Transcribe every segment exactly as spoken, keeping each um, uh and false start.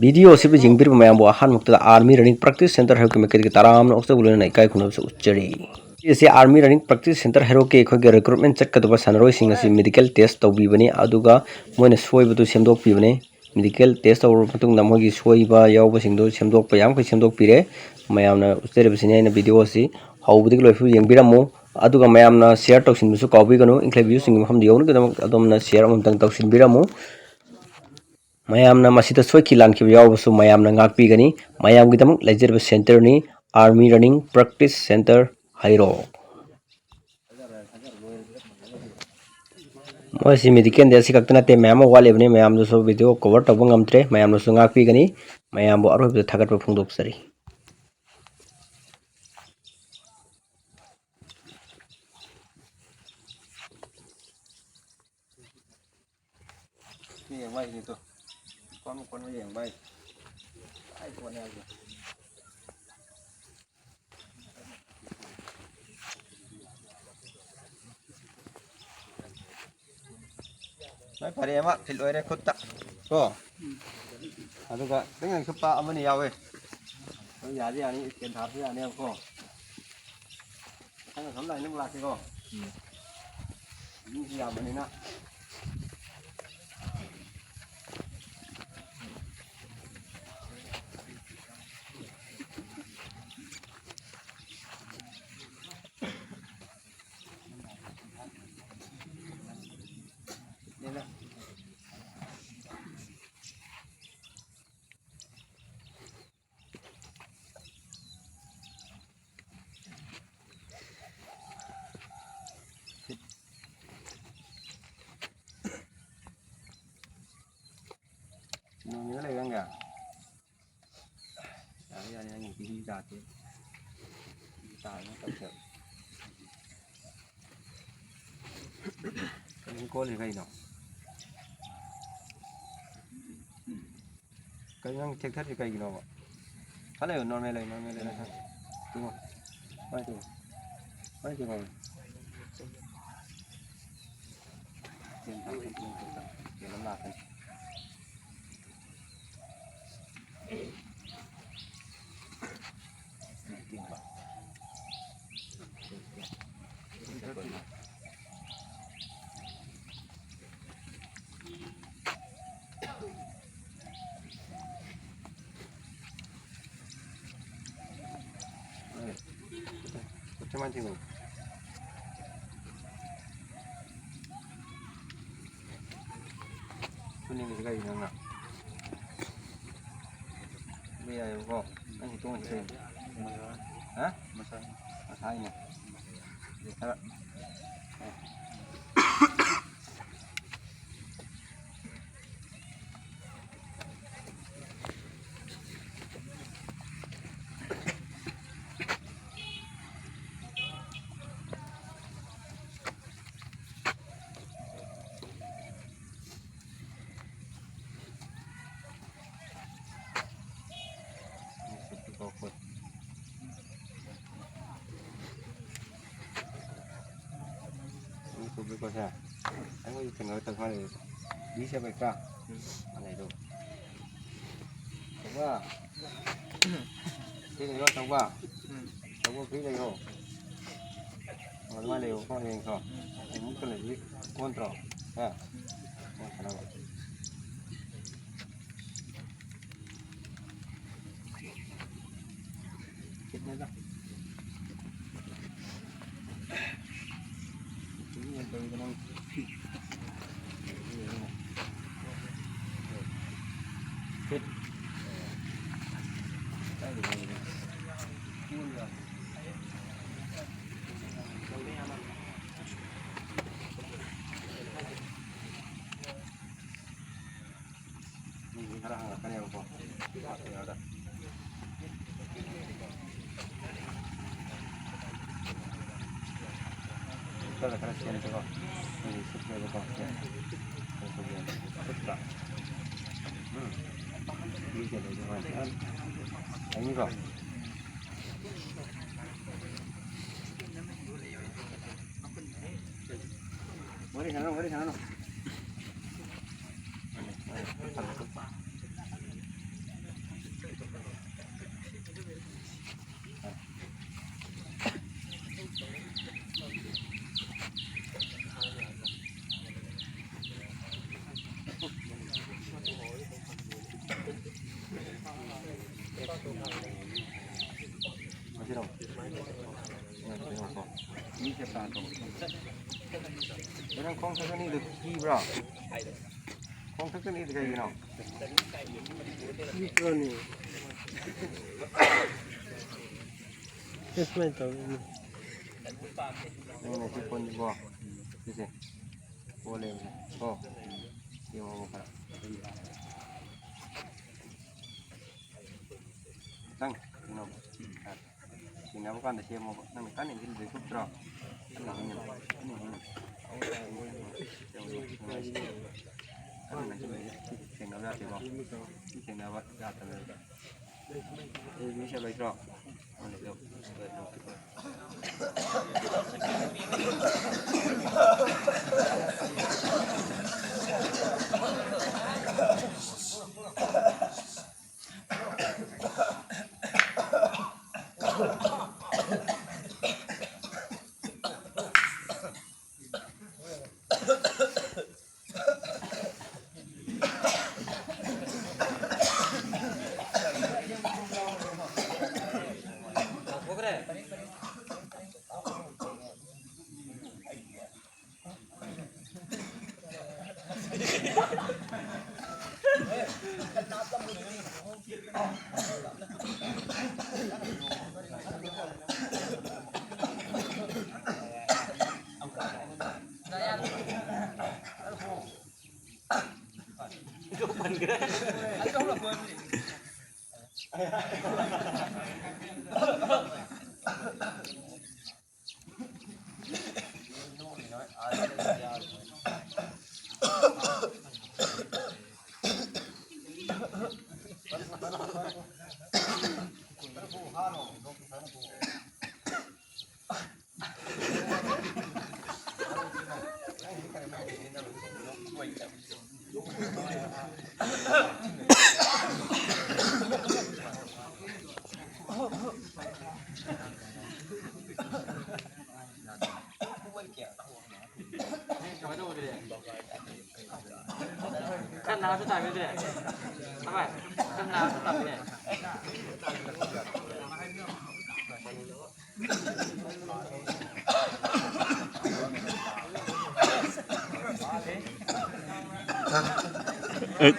Video ꯑꯁꯤꯕꯨ ꯌꯦꯡꯕꯤꯔꯤꯕ ꯃꯌꯥꯝꯕꯨ ꯑꯍꯥꯟꯕ ꯃꯛꯇꯗ Army Running Practice Centre ꯍꯥꯏꯔꯣꯛꯀꯤ ꯃꯥꯏꯀꯩꯗꯒꯤ ꯇꯔꯥꯝꯅ ꯑꯣꯛꯆꯕ ꯂꯣꯏꯅꯅ ꯏꯀꯥꯏ ꯈꯨꯝꯅꯕꯁꯨ ꯎꯠꯆꯔꯤ꯫ ꯑꯁꯤ Army Running Practice Centre ꯍꯥꯏꯔꯣꯛꯀꯤ ꯑꯩꯈꯣꯏꯒꯤ recruitment ꯆꯠꯀꯗꯕ ꯁꯥꯟꯅꯔꯣꯏꯁꯤꯡ ꯑꯁꯤ medical test ꯇꯧꯕꯤꯕꯅꯤ, ꯑꯗꯨꯒ ꯃꯣꯏꯅ ꯁꯣꯏꯕꯗꯨ ꯁꯦꯝꯗꯣꯛꯄꯤꯕꯅꯤ꯫ Medical test ꯇꯧꯔꯕ ꯃꯇꯨꯡꯗ ꯃꯣꯏꯒꯤ ꯁꯣꯏꯕ ꯌꯥꯎꯕꯁꯤꯡꯗꯨ ꯁꯦꯝꯗꯣꯛꯄ ꯌꯥꯝꯈꯩ ꯁꯦꯝꯗꯣꯛꯄꯤꯔꯦ꯫ ꯃꯌꯥꯝꯅ ꯎꯠꯆꯔꯤꯕꯁꯤꯅꯤ ꯑꯩꯅ ꯚꯤꯗꯤꯑꯣ ꯑꯁꯤ ꯍꯧꯕꯗꯒꯤ ꯂꯣꯏꯐꯥꯎ ꯌꯦꯡꯕꯤꯔꯝꯃꯨ꯫ ꯑꯗꯨꯒ ꯃꯌꯥꯝꯅ share ꯇꯧꯁꯤꯟꯕꯁꯨ ꯀꯥꯎꯕꯤꯒꯅꯨ꯫ ꯏꯟꯈꯠꯂꯛꯄ ꯚ꯭ꯌꯨꯁꯤꯡꯒꯤ ꯃꯐꯝꯗ ꯌꯧꯅꯕꯒꯤꯗꯃꯛ ꯑꯗꯣꯝꯅ share ꯑꯃꯃꯝꯇꯪ ꯇꯧꯁꯤꯟꯕꯤꯔꯝꯃꯨ꯫ ꯃꯌꯥꯝꯅ ꯃꯁꯤꯗ ꯁꯣꯏꯈꯤ ꯂꯥꯟꯈꯤꯕ ꯌꯥꯎꯔꯕꯁꯨ ꯃꯌꯥꯝꯅ ꯉꯥꯛꯄꯤꯒꯅꯤ꯫ ꯃꯌꯥꯝꯒꯤꯗꯃꯛ ꯂꯩꯖꯔꯤꯕ centreꯅꯤ Army Running Practice Centre ꯍꯩꯔꯣꯛ꯫ ꯃꯣꯏꯁꯤ medical test ꯑꯁꯤ ꯈꯛꯇ ꯅꯠꯇꯦ, ꯃꯌꯥꯝ ꯑꯃ ꯋꯥꯠꯂꯤꯕꯅꯤ꯫ ꯃꯌꯥꯝꯗꯁꯨ ꯚꯤꯗꯤꯑꯣ cover ꯇꯧꯕ ꯉꯝꯗ꯭ꯔꯦ, ꯃꯌꯥꯝꯅꯁꯨ ꯉꯥꯛꯄꯤꯒꯅꯤ꯫ ꯃꯌꯥꯝꯕꯨ ꯑꯔꯣꯏꯕꯗ ꯊꯥꯒꯠꯄ ꯐꯣꯡꯗꯣꯛꯆꯔꯤ꯫ ꯁꯤ ꯌꯦꯡꯕ ꯍꯥꯏꯁꯤꯅꯤ ꯇꯨ꯫ ꯀꯣꯟ ꯀꯣꯟꯅ ꯌꯦꯡꯕ ꯍꯥꯏꯁꯦ꯫ ꯑꯩ ꯄꯣꯠꯅꯦ ꯍꯥꯏꯁꯦ꯫ ꯂꯣꯏ ꯐꯔꯦ, ꯑꯃ ꯐꯤꯠ ꯑꯣꯏꯔꯦ ꯈꯨꯠꯇ ꯀꯣ꯫ ꯑꯗꯨꯒ ꯈꯤꯇꯪ ꯌꯥꯡꯁꯨꯞꯄ ꯑꯃꯅꯤ ꯌꯥꯎꯋꯦ꯫ ꯑꯗꯨ ꯌꯥꯗꯤ ꯌꯥꯅꯤ, ꯏꯁꯀꯦꯟ ꯊꯥꯕꯁꯨ ꯌꯥꯅꯦꯕꯀꯣ꯫ ꯃꯊꯪ ꯑꯁꯣꯝ ꯂꯥꯏꯟꯗ ꯑꯃꯨꯛ ꯂꯥꯛꯀꯦꯀꯣ꯫ ꯃꯤꯁꯨ ꯌꯥꯝꯕꯅꯤꯅ꯫ ꯅꯣꯡꯃꯗ ꯂꯩꯕ ꯅꯪꯒ? ꯌꯥꯔꯦ, ꯌꯥꯔꯦ, ꯅꯪꯒꯤ ꯄꯤꯔꯤ ꯇꯥꯗꯦ꯫ ꯄꯤꯔꯤ ꯇꯥꯗꯅ ꯇꯧꯁꯦꯕ꯫ ꯀꯔꯤꯅꯣ ꯀꯣꯜꯂꯤ ꯀꯩꯅꯣ? ꯀꯩꯅꯣ ꯅꯪ ꯊꯦꯛꯊꯔꯤ ꯀꯩꯒꯤꯅꯣꯕ? ꯈꯔ ꯂꯩꯌꯨ, normal ꯂꯩꯌꯨ, normal ꯂꯩꯌꯨ, ꯈꯔ꯫ ꯇꯨꯝꯃꯣ꯫ ꯀꯃꯥꯏ ꯇꯧꯕ? ꯀꯃꯥꯏ ꯇꯧꯕ? ꯀꯩꯅꯣꯝ ꯂꯥꯛꯀꯅꯤ꯫ ꯀꯃꯥꯏꯅ ꯊꯦꯡꯅꯩ? ꯐꯨꯅꯤꯡꯉꯤꯁꯤ ꯀꯩꯒꯤꯅꯣ ꯅꯪꯅ? ꯑꯗꯨ ꯌꯥꯏꯑꯕꯀꯣ꯫ ꯅꯪ ꯍꯤꯇꯣꯡꯁꯤ ꯀꯩꯅꯣ? ꯍꯥ? ꯃꯁꯥꯏꯅꯦ꯫ ꯑꯗꯨ ꯈꯔ ꯃꯅꯤꯄꯨꯔꯗꯀꯣꯁꯦ, ꯑꯩꯈꯣꯏꯒꯤ ꯀꯩꯅꯣ ꯇꯧ ꯃꯥꯜꯂꯦ, ꯕꯤ ꯁꯦꯝꯕ ꯍꯦꯛꯇ ꯃꯥꯟꯅꯩꯗꯣ꯫ ꯇꯧꯕ꯫ ꯁꯤ ꯂꯩꯔꯣ, ꯇꯧꯕ꯫ ꯇꯧꯕ ꯐ꯭ꯔꯤ ꯂꯩꯔꯣ꯫ ꯑꯗꯨꯃꯥꯏꯅ ꯂꯩꯌꯣ, ꯀꯣ ꯍꯌꯦꯡ ꯀꯣ꯫ ꯑꯃꯨꯛꯀ ꯂꯩꯕꯗꯤ ꯀꯣꯟꯗ꯭ꯔꯣ? ꯍꯥ? ꯀꯣꯟ ꯁꯥꯟꯅꯕ꯫ ꯃꯤꯁꯦ ꯈꯔ ꯍꯪꯉꯛꯀꯅꯦꯕꯀꯣ꯫ ꯈꯔ ꯈꯔ ꯁꯦꯝꯁꯤꯀꯣ꯫ ꯃꯤꯁꯦ ꯁꯤꯠꯂꯦꯕꯀꯣ꯫ ꯁꯤꯠꯄ꯭ꯔꯥ? ꯎꯝ꯫ ꯃꯤꯁꯦ ꯂꯩꯕ ꯃꯥꯜꯂꯦ꯫ ꯑꯩꯅꯤꯀꯣ꯫ ꯋꯥꯔꯤ ꯁꯥꯟꯅꯔꯣ, ꯋꯥꯔꯤ ꯁꯥꯟꯅꯔꯣ꯫ ꯃꯤꯁꯦ ꯄꯥꯟ ꯇꯧꯕ꯫ ꯅꯪ ꯈꯣꯡ ꯊꯛꯀꯅꯤꯗꯨ ꯀꯤꯕ꯭ꯔꯣ? ꯈꯣꯡ ꯊꯛꯀꯅꯤꯗꯨ ꯀꯩꯒꯤꯅꯣ? ꯀꯤꯕ꯭ꯔꯣꯅꯦ? ꯁꯤ ꯁꯨꯃꯥꯏꯅ ꯇꯧꯔꯤꯅꯦ꯫ ꯅꯪꯅ ꯁꯤ ꯀꯣꯟꯁꯤꯀꯣ꯫ ꯁꯤꯁꯦ꯫ ꯀꯣꯜꯂꯦꯕꯁꯦ꯫ ꯀꯣ꯫ ꯁꯦꯝꯃꯣꯕ ꯈꯔ꯫ ꯈꯤꯇꯪ ꯀꯩꯅꯣ꯫ ꯁꯤꯟꯅꯕ ꯀꯥꯟꯗ ꯁꯦꯝꯃꯣꯕ꯫ ꯅꯪꯅ ꯀꯟꯅ ꯏꯟꯁꯤꯜꯂꯤꯗꯨ ꯊꯨꯞꯇ꯭ꯔꯣ? ꯀꯟꯅ ꯏꯟꯁꯤꯟꯒꯅꯨ꯫ ꯀꯟꯅ ꯏꯟꯁꯤꯟꯒꯅꯨ꯫ ꯀꯟꯅ ꯅꯛꯁꯤꯜꯂꯗꯤ ꯊꯦꯡꯅꯕ ꯌꯥꯗꯦꯀꯣ꯫ ꯊꯦꯡꯅꯕ ꯌꯥꯗꯕꯅꯦꯕ꯫ ꯑꯩ ꯃꯤ ꯁꯦꯝ ꯂꯩꯇ꯭ꯔꯣ? ꯈꯔ ꯅꯥꯟꯅ ꯇꯥꯕꯤꯗ꯭ꯔꯦ? ꯊꯃꯥꯏ, ꯈꯔ ꯅꯥꯟꯅ ꯇꯥꯕꯤꯔꯦ꯫ ꯑꯦ꯫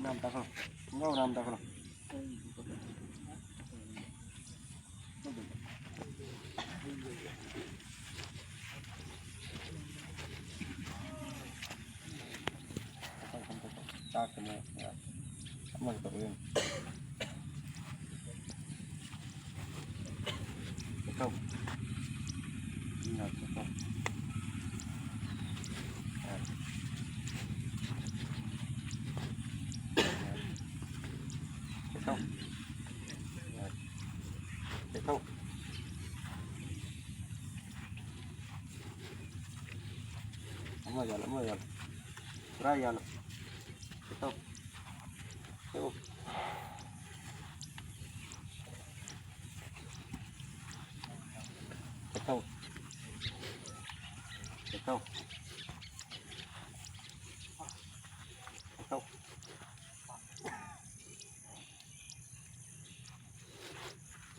ꯅꯥꯝ ꯇꯥꯈꯠꯂꯣ꯫ ꯈꯣꯡꯒ꯭ꯔꯥꯎ ꯅꯥꯝ ꯇꯥꯈꯠꯂꯣ꯫ ꯆꯥꯛꯇꯨꯅꯦ꯫ ꯑꯃꯒ ꯇꯧꯕ ꯌꯦꯡꯉꯨ꯫ ꯆꯠꯊꯣꯛ꯫ ꯎꯝ, ꯆꯠꯊꯣꯛ꯫ ꯆꯠꯊꯣꯛ꯫ ꯆꯠꯊꯣꯛ꯫ ꯑꯃ ꯌꯥꯜꯂꯣ, ꯑꯃ ꯌꯥꯜꯂꯣ꯫ ꯄꯨꯔꯥ ꯌꯥꯜꯂꯣ꯫ ꯆꯠꯊꯣꯛ꯫ ꯆꯠꯊꯣꯛ꯫ ꯆꯠꯊꯣꯛ꯫ ꯆꯠꯊꯣꯛ꯫ ꯆꯠꯊꯣꯛ꯫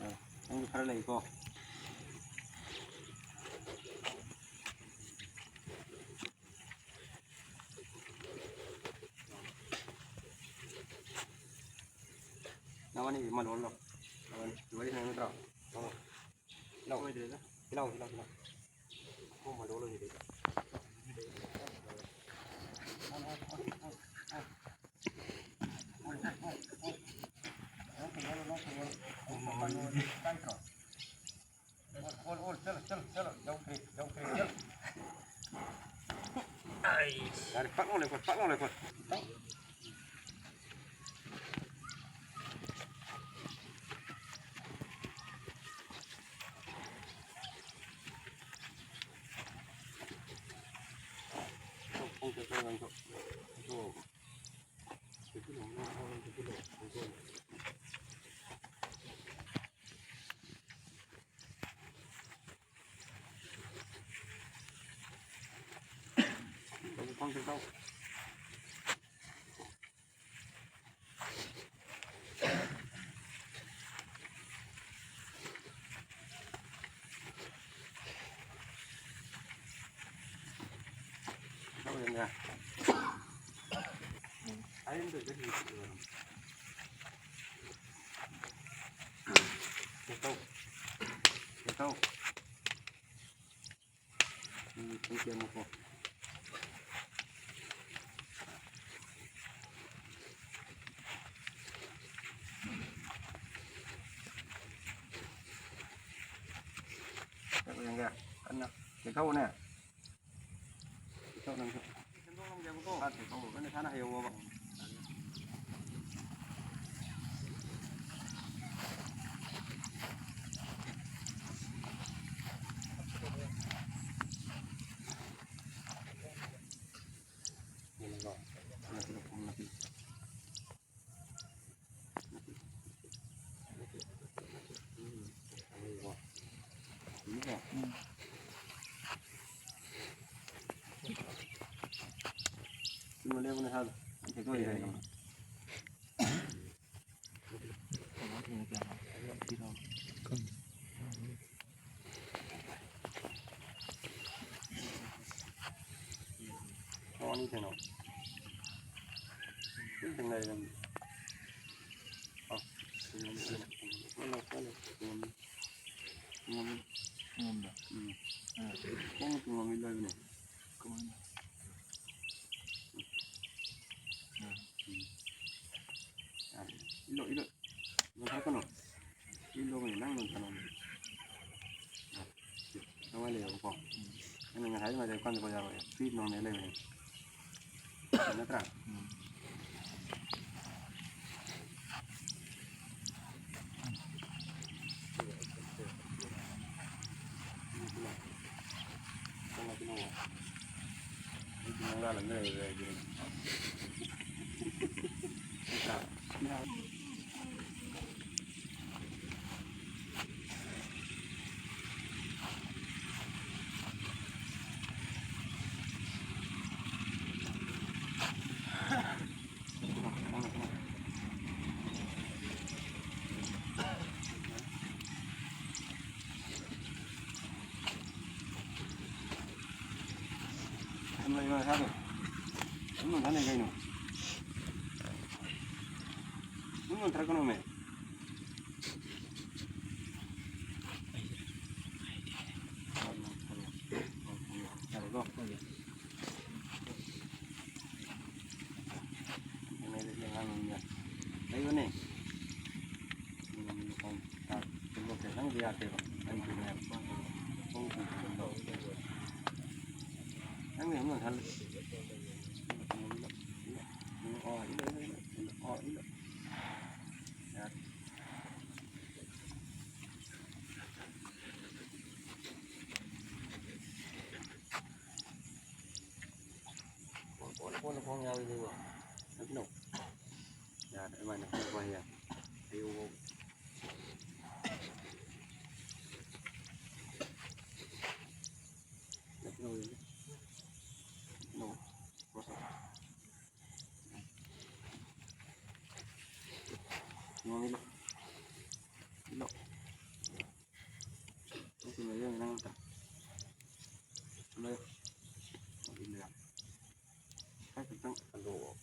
ꯑ, ꯅꯪꯁꯨ ꯈꯔ ꯂꯩꯀꯣ꯫ ꯅꯕꯥꯅꯤ ꯃꯥ ꯂꯣꯜꯂꯣ꯫ ꯅꯕꯥꯅꯤ ꯋꯥꯔꯤ ꯁꯥꯟꯅꯅꯤꯡꯗ꯭ꯔꯣ? ꯂꯣꯜꯂꯣ꯫ ꯂꯣꯜꯂꯣ꯫ ꯁꯤꯜꯂꯣ, ꯁꯤꯜꯂꯣ, ꯁꯤꯜꯂꯣ꯫ ꯀꯣꯝꯕ ꯂꯣꯜꯂꯣ ꯁꯤꯗꯤ꯫ ꯑꯣꯜ, ꯑꯣꯜ, ꯆꯠꯂꯣ, ꯆꯠꯂꯣ, ꯆꯠꯂꯣ, ꯌꯧꯈ꯭ꯔꯦ, ꯌꯧꯈ꯭ꯔꯦ, ꯆꯠꯂꯣ꯫ ꯑꯩꯁ꯫ ꯌꯥꯔꯦ, ꯄꯛ ꯂꯥꯎ ꯂꯩꯈꯣ, ꯄꯛ ꯂꯥꯎ ꯂꯩꯈꯣ꯫ ꯎꯝ, ꯊꯝꯈꯤ ꯑꯃꯨꯛꯀꯣ꯫ ꯌꯦꯡꯒꯦ, ꯀꯟꯅ ꯆꯦꯛꯊꯧꯅꯦ꯫ ꯆꯦꯛꯊꯧ ꯅꯪꯁꯨ꯫ ꯁꯦꯝꯗꯣꯛꯂꯝꯒꯦꯕꯀꯣ꯫ ꯈꯔ ꯆꯦꯛꯊꯧ, ꯅꯁꯥꯅ ꯍꯩꯍꯧꯋꯣꯕ꯫ ꯊꯣꯡ ꯑꯅꯤ ꯊꯦꯡꯅꯧ꯫ ꯑꯗꯨꯝ ꯊꯦꯡꯅꯔꯦ ꯅꯪꯗꯤ꯫ ꯑꯥ, ꯊꯦꯡꯅꯔꯦ꯫ ꯊꯦꯡꯅꯔꯦ꯫ ꯊꯦꯡꯅꯔꯦ꯫ ꯊꯦꯡꯅꯔꯦ꯫ ꯎꯝ꯫ ꯈꯣꯡ ꯇꯨꯝꯃꯝꯃꯤ ꯂꯣꯏꯕꯅꯦ꯫ ꯎꯝ꯫ ꯌꯥꯔꯦ꯫ ꯏꯜꯂꯣ, ꯏꯜꯂꯣ꯫ ꯅꯣꯟꯊꯔꯛꯀꯅꯣ꯫ ꯏꯜꯂꯣ, ꯅꯪ ꯅꯣꯟꯊꯔꯛꯑꯣ꯫ ꯅꯨꯡꯉꯥꯏ ꯂꯩꯌꯦꯕꯀꯣ꯫ ꯅꯪꯅ ꯉꯁꯥꯏ ꯑꯗꯨꯃꯥꯏꯅ ꯂꯩꯕ ꯀꯥꯟꯗꯀꯣ ꯌꯥꯔꯣꯏ꯫ ꯐ꯭ꯔꯤ ꯅꯣꯔꯃꯦꯜ ꯂꯩꯕꯅꯦ꯫ ꯅꯠꯇ꯭ꯔꯥ? ꯎꯝ꯫ ꯊꯝꯃꯣ ꯏꯃꯥ ꯁꯥꯗꯣ꯫ ꯊꯝꯃꯣ ꯁꯥꯅꯤ ꯀꯩꯅꯣ? ꯊꯝꯃꯣ ꯊꯔꯛꯀꯅꯣꯃꯦ꯫ ꯌꯥꯔꯦꯀꯣ? ꯌꯦꯡꯉꯩꯗꯗꯤ ꯑꯉꯥꯡꯅꯤꯅ꯫ ꯂꯩꯕꯅꯦ꯫ ꯅꯪꯗꯤ ꯌꯥꯗꯦꯕ꯫ ꯅꯪꯗꯤ ꯌꯥꯗꯦꯕ꯫ ꯅꯪꯗꯤ ꯑꯃꯨꯛ ꯍꯜꯂꯨ꯫ ꯑꯣ, ꯏꯜꯂꯣ, ꯏꯜꯂꯣ, ꯏꯜꯂꯣ, ꯏꯜꯂꯣ꯫ ꯑꯣ, ꯏꯜꯂꯣ, ꯏꯜꯂꯣ, ꯏꯜꯂꯣ꯫ ꯑꯣ, ꯏꯜꯂꯣ꯫ ꯌꯥꯔꯦ꯫ ꯀꯣꯟꯅ, ꯀꯣꯟꯅ ꯈꯣꯡ ꯌꯥꯎꯏꯗꯨꯕꯨ꯫ ꯅꯠꯇ꯭ꯔꯣ? ꯌꯥꯔꯦ, ꯑꯗꯨꯃꯥꯏꯅ ꯈꯣꯡ ꯌꯥꯏ꯫ ꯑꯌꯨꯛ ꯐꯥꯎ꯫ ꯅꯠꯇ꯭ꯔꯣ? ꯅꯣ꯫ ꯅꯣ, ꯏꯜꯂꯣ꯫ ꯏꯜꯂꯣ꯫ ꯅꯪ ꯆꯨꯝꯅ ꯂꯩꯌꯣ, ꯅꯪ ꯑꯝꯇ꯫ ꯂꯩꯌꯣ꯫ ꯈꯔ ꯈꯤꯇꯪ ꯍꯟꯗꯣꯛꯑꯣ꯫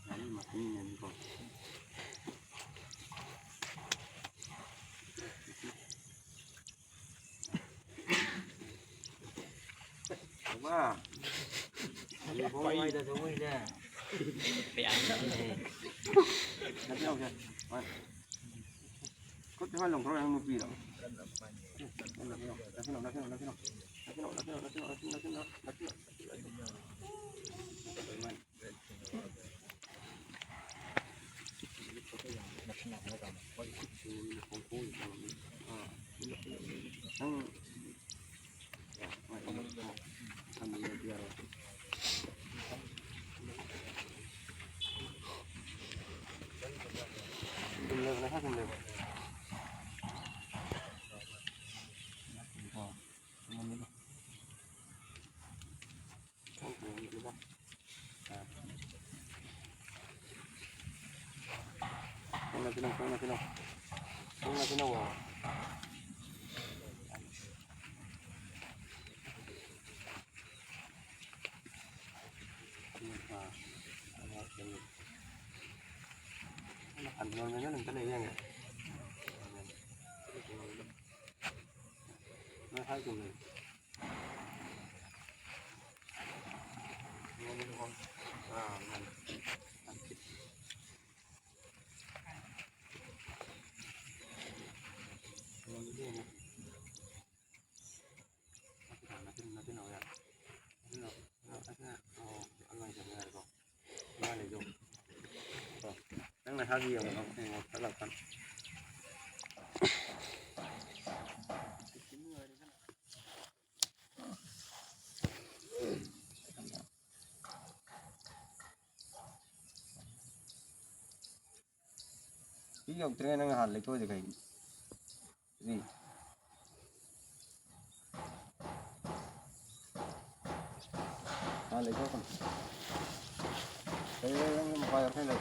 ꯌꯥꯅꯤ, ꯃꯇꯨꯡ ꯏꯟꯅꯅꯤꯀꯣ꯫ ꯕꯥ꯫ ꯈꯨꯠꯇ ꯍꯥꯟ ꯂꯪꯊꯣꯔꯛꯑꯣ, ꯅꯪ ꯅꯨꯄꯤꯔꯣ? ꯅꯪ ꯅꯪꯅ ꯍꯥꯏꯕ ꯌꯦꯡꯉꯣ, ꯌꯦꯡꯉꯣ, ꯐꯠ ꯂꯥꯎ ꯀꯥꯟ꯫ ꯁꯤ ꯌꯧꯗ꯭ꯔꯤꯉꯩ ꯅꯪ ꯍꯥꯟꯅ ꯂꯩꯊꯣꯛꯑꯗꯤ ꯀꯩꯒꯤꯅꯣ? ꯁꯤ꯫ ꯍꯥꯟꯅ ꯂꯩꯊꯣꯛꯀꯅꯨ꯫ ꯂꯩ, ꯂꯩ, ꯅꯪ ꯃꯄꯥ ꯌꯥꯎꯔꯛꯀꯅꯤ, ꯂꯩ꯫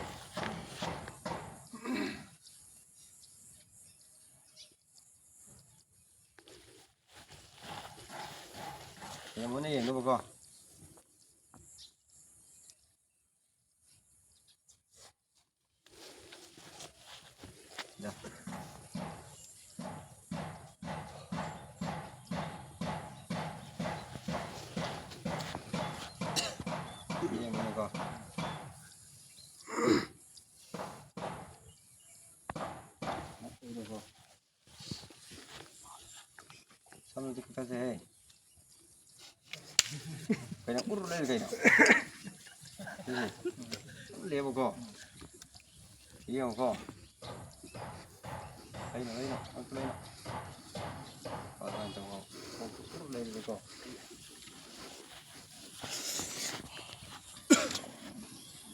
ꯌꯦꯡꯉꯨꯅꯦ, ꯌꯦꯡꯅꯕꯀꯣ꯫ ꯌꯥ꯫ ꯌꯦꯡꯉꯨꯅꯦꯀꯣ꯫ ꯁꯝꯗꯤ ꯀꯛꯊꯠꯁꯦꯍꯦ꯫ ꯀꯩꯅꯣ, ꯎꯔ ꯂꯩꯔꯦ ꯀꯩꯅꯣ? ꯁꯤꯁꯦ꯫ ꯎꯔ ꯂꯩꯕꯀꯣ꯫ ꯌꯦꯡꯉꯨꯀꯣ꯫ ꯂꯩꯅꯣ, ꯂꯩꯅꯣ, ꯑꯝꯇ ꯂꯩꯅꯣ꯫ ꯑꯗꯨꯃꯥꯏꯅ ꯇꯧꯔꯣ꯫ ꯎꯔ ꯂꯩꯔꯦꯀꯣ꯫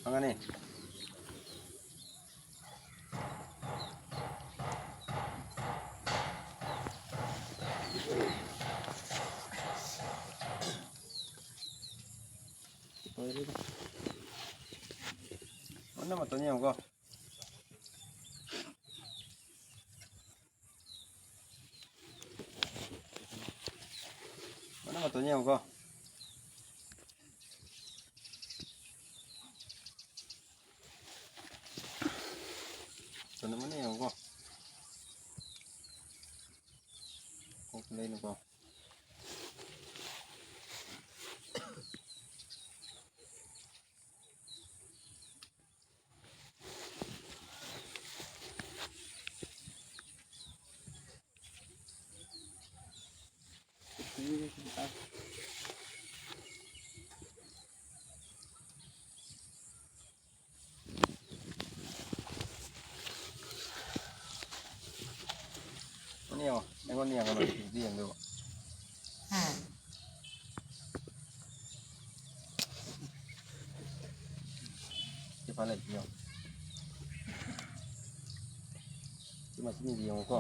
ꯈꯪꯉꯅꯤ꯫ ꯃꯅꯝ ꯃꯇꯣꯟ ꯌꯦꯡꯉꯨꯀꯣ꯫ ꯃꯅꯝ ꯃꯇꯣꯟ ꯌꯦꯡꯉꯨꯀꯣ꯫ ꯃꯇꯣꯟ ꯑꯃꯅ ꯌꯦꯡꯉꯨꯀꯣ꯫ ꯀꯣꯛꯇ ꯂꯩꯅꯨꯀꯣ꯫ ꯌꯦꯡꯉꯣ, ꯑꯩꯉꯣꯟꯗ ꯌꯦꯡꯉꯣ, ꯅꯪ ꯌꯦꯡꯗꯣꯏꯕ꯫ ꯁꯤ ꯐꯥ ꯂꯩ, ꯌꯦꯡꯉꯣ꯫ ꯁꯤ ꯃꯁꯤꯡꯁꯤ ꯌꯦꯡꯉꯨꯀꯣ꯫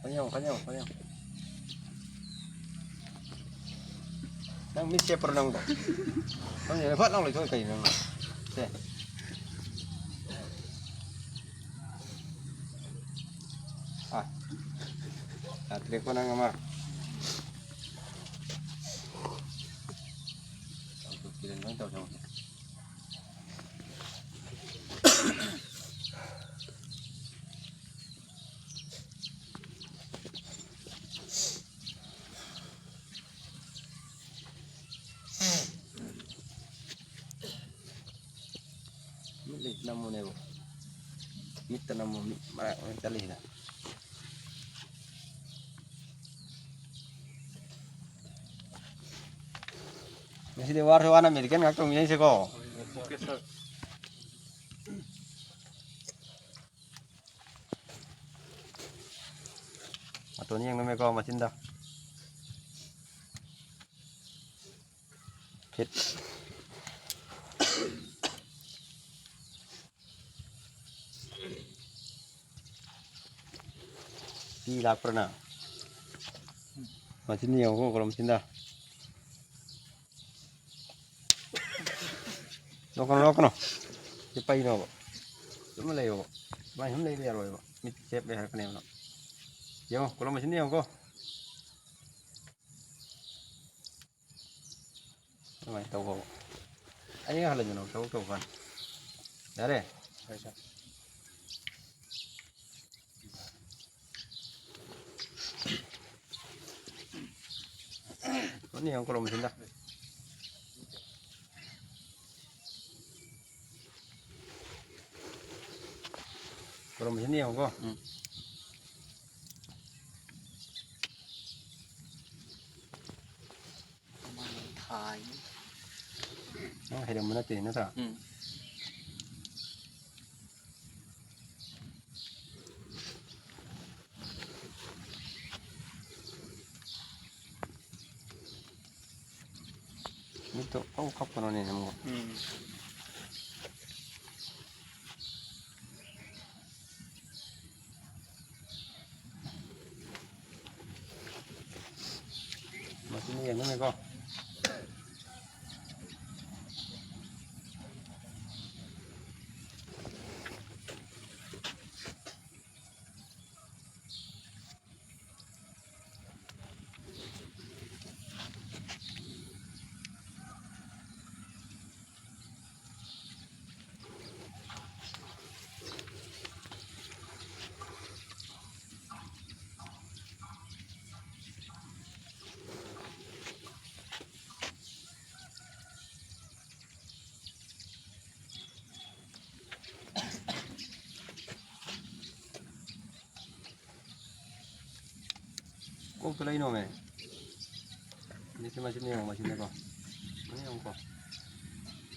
ꯐꯖꯅ ꯌꯦꯡꯉꯣ, ꯐꯖꯅ ꯌꯦꯡꯉꯣ, ꯐꯖꯅ ꯌꯦꯡꯉꯣ꯫ ꯅꯪ ꯃꯤꯠ ꯁꯦꯞꯄ꯭ꯔꯣ ꯅꯪꯕꯣ? ꯈꯪꯗꯦꯅꯦ, ꯐꯠ ꯂꯥꯎ ꯂꯩꯊꯣꯛꯑꯦ ꯀꯩꯅꯣ ꯅꯪꯅ? ꯁꯦ꯫ ꯑꯥ꯫ ꯌꯥꯗ꯭ꯔꯦꯀꯣ ꯅꯪ ꯑꯃ꯫ ꯇꯧꯊꯣꯛꯄꯤꯔꯦ, ꯂꯣꯏ ꯇꯧꯊꯣꯛꯄꯤꯔꯦ꯫ ꯃꯤꯠ ꯂꯩ ꯅꯝꯃꯨꯅꯦꯕ꯫ ꯃꯤꯠꯇ ꯅꯝꯃꯨ, ꯃꯤꯠ ꯃꯔꯛ ꯃꯔꯛ ꯆꯠꯂꯤꯁꯤꯗ꯫ ꯉꯁꯤꯗꯤ ꯋꯥꯔꯁꯨ ꯋꯥꯅ medical ꯉꯥꯛ ꯇꯧꯃꯤꯟꯅꯩꯁꯦꯀꯣ꯫ ꯃꯇꯣꯟ ꯌꯦꯡꯉꯝꯃꯦꯀꯣ ꯃꯆꯤꯟꯗ꯫ ꯐꯤꯠ꯫ ꯄꯤ ꯂꯥꯛꯄ꯭ꯔꯅ? ꯃꯆꯤꯟ ꯌꯦꯡꯉꯨꯀꯣ, ꯀꯣꯂꯣꯝ ꯃꯆꯤꯟꯗ꯫ ꯅꯣꯛꯀꯅꯨ, ꯅꯣꯛꯀꯅꯨ꯫ ꯁꯤ ꯄꯩꯅꯣꯕ꯫ ꯆꯨꯝꯅ ꯂꯩꯌꯣꯕ꯫ ꯁꯨꯃꯥꯏꯅ ꯁꯨꯝ ꯂꯩꯕ ꯌꯥꯔꯣꯏꯕ꯫ ꯃꯤꯠ ꯁꯦꯞ ꯂꯩ ꯍꯥꯏꯔꯛꯀꯅꯦꯕ ꯅꯪ꯫ ꯌꯦꯡꯉꯣ, ꯀꯣꯂꯣꯝ ꯃꯆꯤꯟꯗ ꯌꯦꯡꯉꯨꯀꯣ꯫ ꯑꯗꯨꯃꯥꯏꯅ ꯇꯧꯕ꯫ ꯑꯩ ꯍꯜꯂꯁꯤꯅ ꯊꯕꯛ ꯇꯧꯕ ꯀꯥꯟꯗ꯫ ꯌꯥꯔꯦ? ꯐꯔꯦ, ꯁꯥꯔ꯫ ꯃꯅꯤ ꯌꯥꯝ ꯀꯧꯔꯝꯕꯁꯤꯅ꯫ ꯀꯧꯔꯝꯕꯁꯤꯅ ꯌꯦꯡꯉꯨꯀꯣ꯫ ꯎꯝ꯫ ꯃꯥꯅ ꯊꯥꯏꯅꯤ꯫ ꯅꯪ ꯍꯩꯔꯝꯕ ꯅꯠꯇꯦ, ꯅꯠꯇ꯭ꯔꯥ? ꯎꯝ꯫ ꯃꯤꯠꯇꯣ ꯄꯪ ꯈꯞꯀꯅꯣꯅꯦ ꯅꯪꯕꯣ꯫ ꯎꯝ꯫ ꯃꯁꯤꯅ ꯌꯦꯡꯉꯨꯅꯦꯀꯣ꯫ ꯀꯣꯛꯇ ꯂꯩꯅꯣꯃꯦ꯫ ꯃꯁꯤ, ꯃꯁꯤꯅ ꯌꯦꯡꯉꯣ, ꯃꯁꯤꯅꯀꯣ꯫ ꯃꯁꯤ ꯌꯦꯡꯉꯨꯀꯣ꯫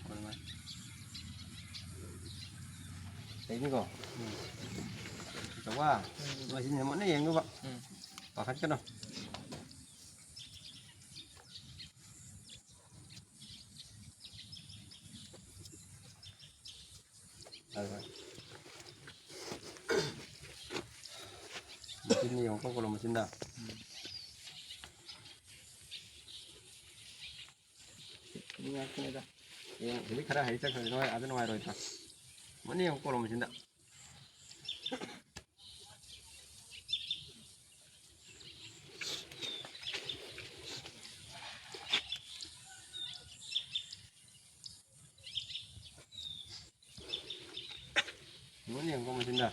ꯍꯣꯏ, ꯃꯥ꯫ ꯂꯩꯅꯤꯀꯣ? ꯎꯝ꯫ ꯆꯥꯝꯃꯉꯥ? ꯎꯝ꯫ ꯃꯁꯤꯅ ꯃꯨꯟꯅ ꯌꯦꯡꯗꯧꯕ꯫ ꯎꯝ꯫ ꯄꯥꯈꯠꯀꯅꯨ꯫ ꯍꯣꯏ, ꯍꯣꯏ꯫ ꯃꯆꯤꯟ ꯌꯦꯡꯉꯨꯀꯣ, ꯀꯣꯂꯣꯝ ꯃꯆꯤꯟꯗ꯫ ꯎꯝ꯫ ꯉꯥꯛꯇꯅꯤꯗ꯫ ꯍꯌꯦꯡ ꯍꯧꯖꯤꯛ ꯈꯔ ꯍꯩ ꯆꯠꯈ꯭ꯔꯗꯤ ꯅꯨꯡꯉꯥꯏ-, ꯑꯗꯨ ꯅꯨꯡꯉꯥꯏꯔꯣꯏꯗ꯭ꯔꯣ? ꯃꯅꯤꯡ ꯑꯃꯨꯛ ꯀꯣꯂꯣꯝꯁꯤꯗ꯫ ꯃꯅꯤꯡ ꯑꯃꯨꯛ ꯃꯆꯤꯟꯗ꯫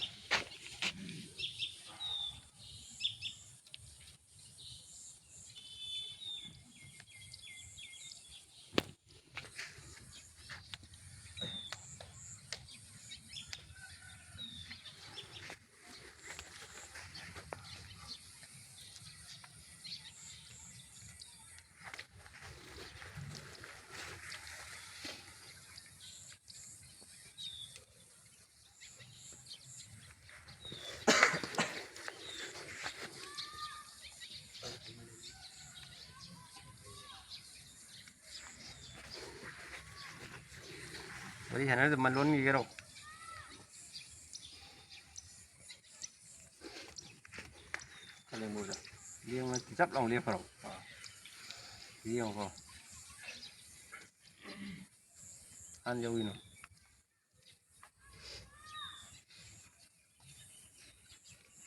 ꯋꯥꯔꯤ ꯁꯥꯟꯅꯔꯗꯨ ꯃꯜ ꯂꯣꯟꯈꯤꯒꯦꯔꯣ? ꯀꯂꯦꯟꯕꯨꯗ꯫ ꯌꯦꯡꯉꯣ, ꯆꯞ ꯂꯥꯎ ꯂꯦꯞꯈ꯭ꯔꯣ꯫ ꯑꯥ꯫ ꯌꯦꯡꯉꯣꯀꯣ꯫ ꯍꯥꯟꯅ ꯌꯧꯏꯅꯣ꯫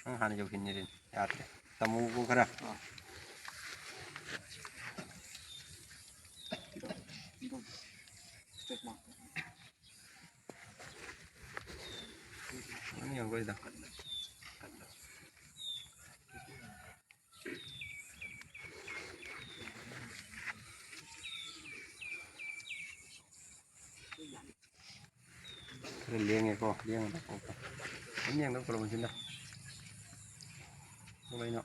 ꯅꯪ ꯍꯥꯟꯅ ꯌꯧꯁꯤꯟꯅꯤꯗꯤ ꯌꯥꯗ꯭ꯔꯦ꯫ ꯇꯝꯃꯨꯀꯣ ꯈꯔ꯫ ꯑꯥ꯫ ꯅꯪ ꯌꯧꯔꯣꯏꯗ꯫ ꯈꯔ ꯂꯦꯡꯉꯦꯀꯣ, ꯂꯦꯡꯉꯗ ꯀꯣꯛꯇ꯫ ꯑꯗꯨꯝ ꯌꯦꯡꯗꯕ ꯀꯣꯂꯣꯝꯁꯤꯅ꯫ ꯀꯃꯥꯏꯅ?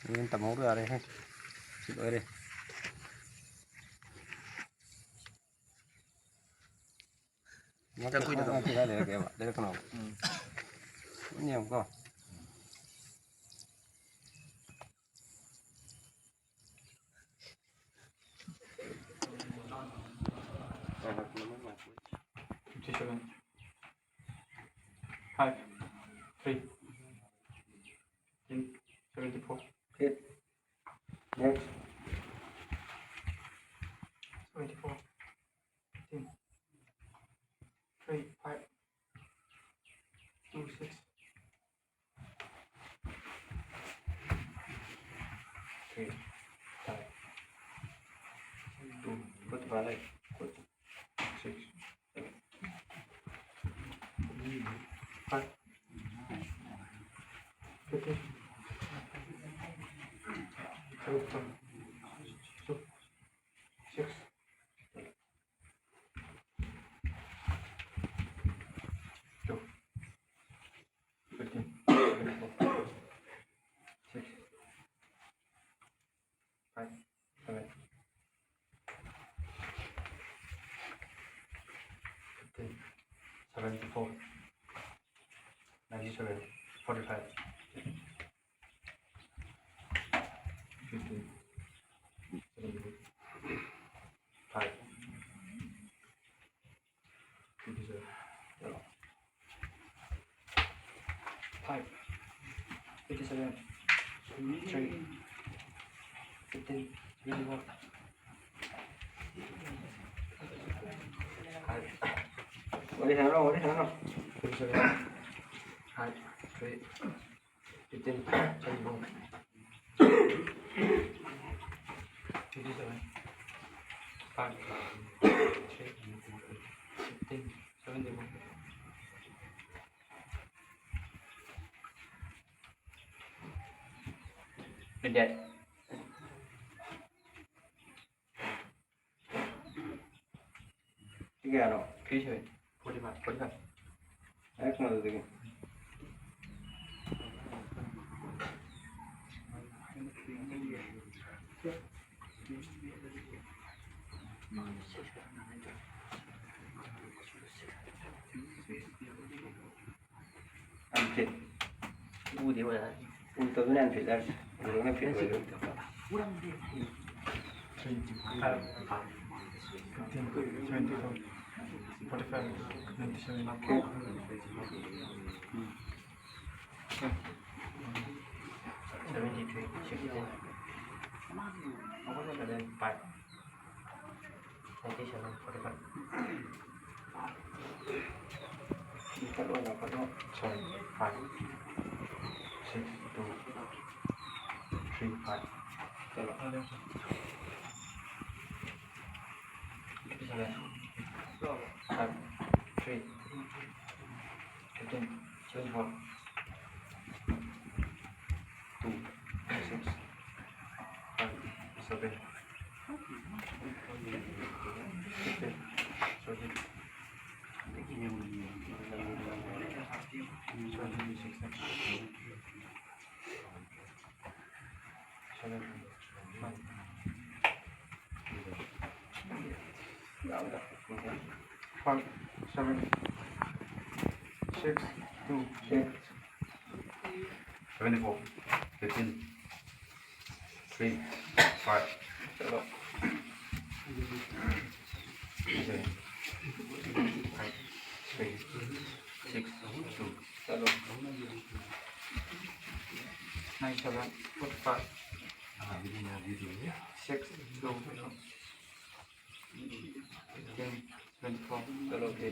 ꯍꯣꯔꯦꯟ ꯇꯝꯍꯧꯗ ꯌꯥꯔꯦꯍꯦ꯫ ꯁꯤ ꯂꯣꯏꯔꯦ꯫ ꯉꯥꯛꯇ ꯀꯨꯏꯅ ꯉꯥꯛꯇ ꯇꯧ꯫ ꯂꯩꯔꯛꯀꯦꯕ, ꯂꯩꯔꯛꯀꯅꯣꯕ꯫ ꯎꯝ꯫ ꯑꯗꯨꯝ ꯌꯦꯡꯉꯨꯀꯣ꯫ Seven. Five. Three. Fifteen. Seventy-four. Eight. Next. Seventy-four. Fifteen. Three. Five. Two. Six. Three. Five. Two. Forty-five. Six. Five. Fifteen. Seven. Two. Six. Two. Fifteen. Six. Five. Seven. Fifteen. Seventy-four. Ninety-seven. Forty-five. Fifteen. Seventy-five. Fifty-seven. Five. Fifty-seven. Three. Fifteen. Seventy-four. Five. What the hell? What the hell? Fifty-seven. Five. Three. Fifteen. Seventy-four. Fifty-seven. Five. Three. Fifteen. Seventy-four. Fifty-eight. ꯁꯤ ꯀꯌꯥꯅꯣ? Three seven. Forty-five. Forty-five. ꯑꯩ ꯀꯩꯅꯣꯗꯨꯗꯒꯤ꯫ Unfit. ꯎꯗꯦ ꯑꯣꯖꯥ꯫ ꯎꯗꯕꯅ unfit ꯍꯥꯏꯔꯤꯁꯦ꯫ ꯎꯔꯒꯅ fit ꯑꯣꯏꯗꯣꯏꯕ꯫ Twenty-five. Fifteen. Seventy-four. Seventy-three, sixty. Five. Ninety-seven, forty-five. Sorry, five. Six, two, three, five. Chalo. Fifty-seven. Five, three, fifteen, twenty-four. Two, six, five, seven. Fifteen, thirteen. Twenty-six. Seven. Five, seven, six, two, eight. Seventy-four, fifteen, three, five. Chalo. Seven, five, three, six, two. Chalo. Nine, seven, forty-five. Six, two, fifteen, twenty-four. Chalo, okay.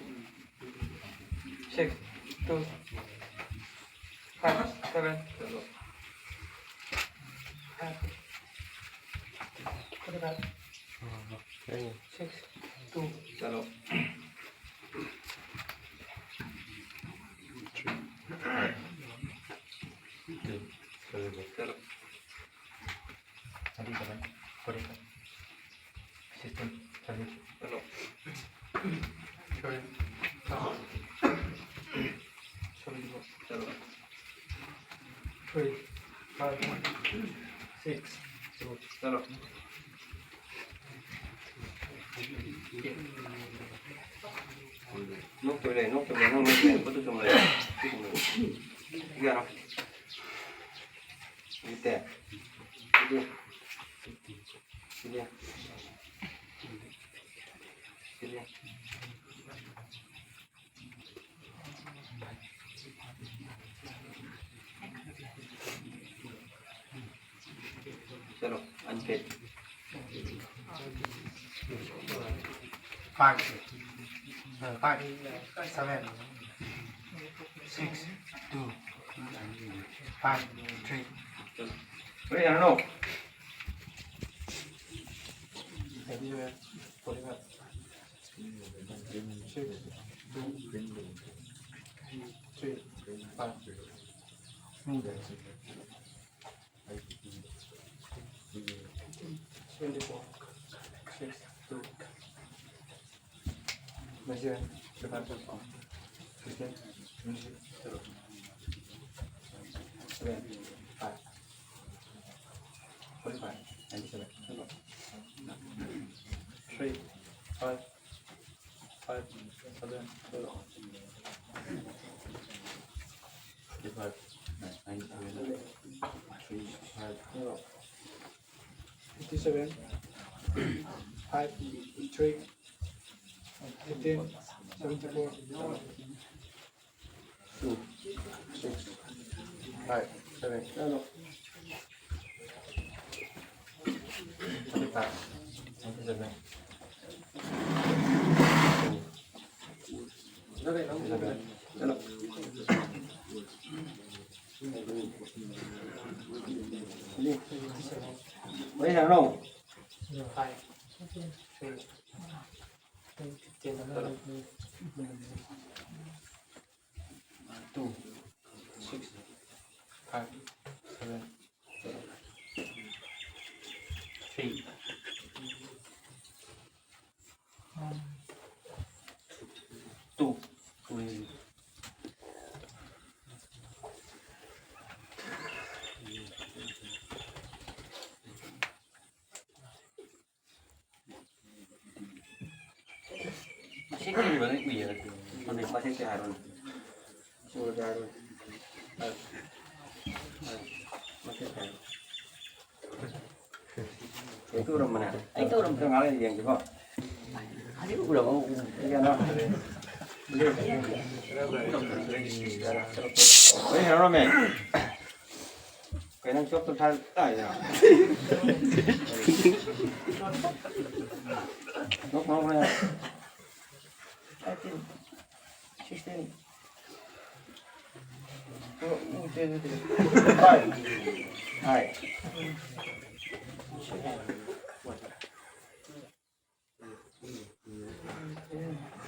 Six, two, five, seven. Chalo. Forty-five. Six, two. Chalo. Chalo. Thirty-seven, forty-five, sixteen, seventy. Chalo. Seven. Seventy-four. Chalo. Three, five, six, two. Chalo. ꯅꯣꯛꯇꯣꯏ ꯂꯩ, ꯅꯣꯛꯇꯣꯏ ꯂꯩ, ꯅꯪ ꯅꯣꯛꯇꯣꯏ ꯂꯩ, ꯄꯣꯠꯇꯨ ꯆꯨꯝ ꯂꯩ꯫ ꯁꯤ ꯆꯨꯝ ꯂꯩ꯫ ꯌꯥꯔꯣ꯫ ꯅꯠꯇꯦ꯫ ꯁꯤꯗꯤ꯫ ꯁꯤꯗꯤ꯫ ꯁꯤꯗꯤ꯫ चलो, unpaid. Five, five, seven, six, two, five, three. Wait, I don't know. Six, two, three, five. Twenty-four. Six, two. Measure. Fifteen. Seven. Five. Forty-five. Ninety-seven. Three. Five. Five, seven, zero. Forty-five, nine, nine, seven, three, five, zero. Fifty-seven, five, three, fifteen, seventy-four. Two, six, five, seven. No, no. Forty-five, ninety-seven. Two, seven. No, no. Wait, no, no. Five. Three. Fifteen. Two, six, five, seven, three, two, two. ꯃꯁꯤ ꯀꯔꯤꯕ ꯅꯪ ꯎꯏꯌꯦ? ꯈꯪꯗꯦ, ꯃꯁꯤ ꯀꯩ ꯍꯥꯏꯔꯣ? ꯁꯤ ꯑꯣꯏꯔꯗꯤ ꯍꯥꯏꯔꯣ꯫ ꯃꯁꯤ ꯀꯩ ꯍꯥꯏꯔꯣ? ꯑꯩ ꯇꯧꯔꯝꯕꯅꯦ꯫ ꯑꯩ ꯇꯧꯔꯝꯕꯅꯦ꯫ ꯉꯥꯏꯍꯥꯛ ꯂꯩꯔ ꯌꯦꯡꯁꯤꯀꯣ꯫ ꯍꯧꯖꯤꯛ ꯎꯔꯕ? ꯀꯩꯅꯣ? ꯂꯣꯏ ꯍꯦꯔꯣꯃꯦ꯫ ꯀꯩꯅꯣ ꯆꯣꯞꯇꯣ ꯊꯥ ꯇꯥꯏꯗ꯫ Knock knock knock. Sixteen. Five. Five.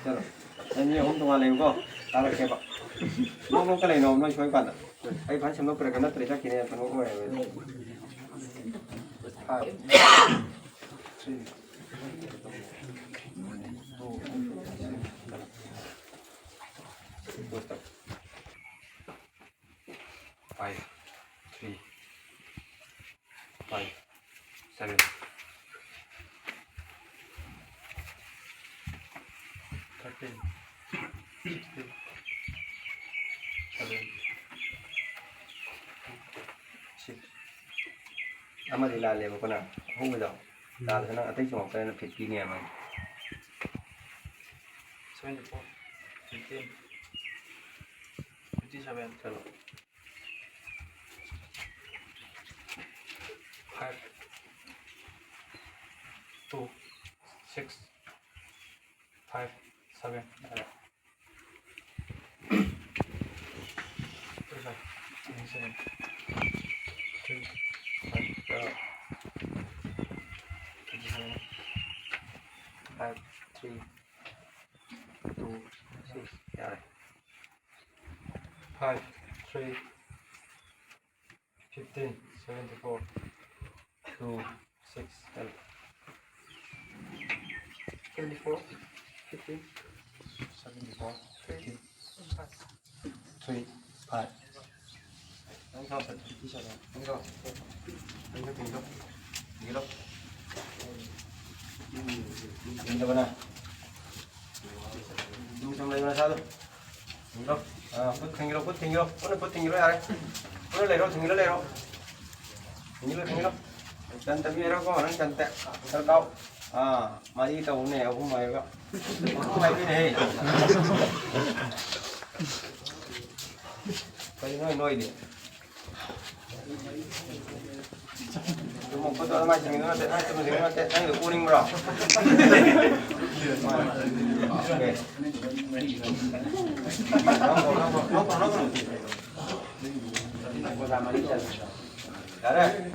ꯆꯠꯂꯣ꯫ ꯑꯩ ꯃꯤ ꯑꯍꯨꯝ ꯇꯣꯉꯥꯟ ꯂꯩꯌꯨꯀꯣ꯫ ꯇꯥꯔꯛꯀꯦꯕ꯫ ꯅꯣꯛ ꯅꯣꯛꯀ ꯂꯩꯅꯣ ꯅꯣꯏ ꯁꯣꯏ ꯀꯥꯟꯗ꯫ ꯑꯩ ꯐꯖꯅ ꯁꯦꯝꯗꯣꯛꯄꯤꯔꯛꯀꯦ ꯅꯠꯇ꯭ꯔꯗꯤ ꯆꯠꯈꯤꯅꯦ ꯀꯩꯅꯣ ꯑꯣꯏꯔꯦꯕ꯫ Five. Three. Two. Five, three, five, seven, thirteen, sixteen, seven, six. ꯑꯃꯗꯤ ꯂꯥꯜꯂꯦꯕꯀꯣ ꯅꯪ ꯑꯍꯨꯝꯒꯤꯗꯣ꯫ ꯂꯥꯜꯂꯁꯨ ꯅꯪ ꯑꯇꯩ ꯆꯣꯡꯉꯛꯇ꯭ꯔꯦꯅ ꯐꯤꯐꯇꯤꯅꯦꯕ꯫ Seventy four, fifteen, fifty seven. ꯆꯠꯂꯣ꯫ Five, two, six, five, seven. ꯌꯥꯔꯦ꯫ Thirty five, twenty seven, three, five, ꯌꯥꯔꯦ꯫ Fifty seven, five, three, two, six. ꯌꯥꯔꯦ꯫ Five, three, fifteen, seventy four, two, six, help. Seventy four, fifteen, seventy four, fifteen, three, five. ꯅꯪ ꯁꯥꯎ, ꯁꯥꯎ, fifty seven. ꯅꯪ ꯁꯥꯎ꯫ ꯅꯪ ꯁꯥꯎ, ꯊꯤꯡꯖꯤꯜꯂꯣ꯫ ꯊꯤꯡꯖꯤꯜꯂꯣ꯫ ꯊꯤꯡꯖꯤꯜꯂꯣ ꯅꯪ꯫ ꯁꯨꯝ ꯁꯨꯝ ꯂꯩꯌꯨ ꯅꯁꯥꯗꯣ꯫ ꯊꯤꯡꯖꯤꯜꯂꯣ꯫ ꯑꯥ, ꯈꯨꯠ ꯊꯤꯡꯖꯤꯜꯂꯣ, ꯈꯨꯠ ꯊꯤꯡꯖꯤꯜꯂꯣ꯫ ꯄꯨꯟꯅ ꯈꯨꯠ ꯊꯤꯡꯖꯤꯜꯂꯣ ꯌꯥꯔꯦ꯫ ꯄꯨꯟꯅ ꯂꯩꯔꯣ, ꯊꯤꯡꯖꯤꯜꯂꯣ ꯂꯩꯔꯣ꯫ ꯊꯤꯡꯖꯤꯜꯂꯣ, ꯊꯤꯡꯖꯤꯜꯂꯣ꯫ ꯆꯟ ꯇꯝꯕꯤꯔꯣꯀꯣ, ꯅꯪ ꯆꯟ ꯇ-, ꯆꯟ ꯀꯥꯎ꯫ ꯑꯥ, ꯃꯔꯤ ꯇꯧꯕꯅꯦ, ꯑꯍꯨꯝ ꯍꯥꯏꯔꯒ꯫ ꯑꯍꯨꯝ ꯍꯥꯏꯕꯅꯦꯍꯦ꯫ ꯀꯔꯤꯅꯣ ꯅꯣꯏꯗꯤ? ꯆꯨꯝꯃꯛꯄꯗꯣ ꯑꯗꯨꯃꯥꯏꯅ ꯆꯤꯡꯉꯤꯗꯨ ꯅꯠꯇꯦ, ꯅꯪ ꯆꯨꯝꯅ ꯆꯤꯡꯉꯤꯗꯨ ꯅꯠꯇꯦ, ꯅꯪꯒꯤꯗꯣ ꯄꯣꯅꯤꯡꯕ꯭ꯔꯣ? ꯌꯥꯔꯦ꯫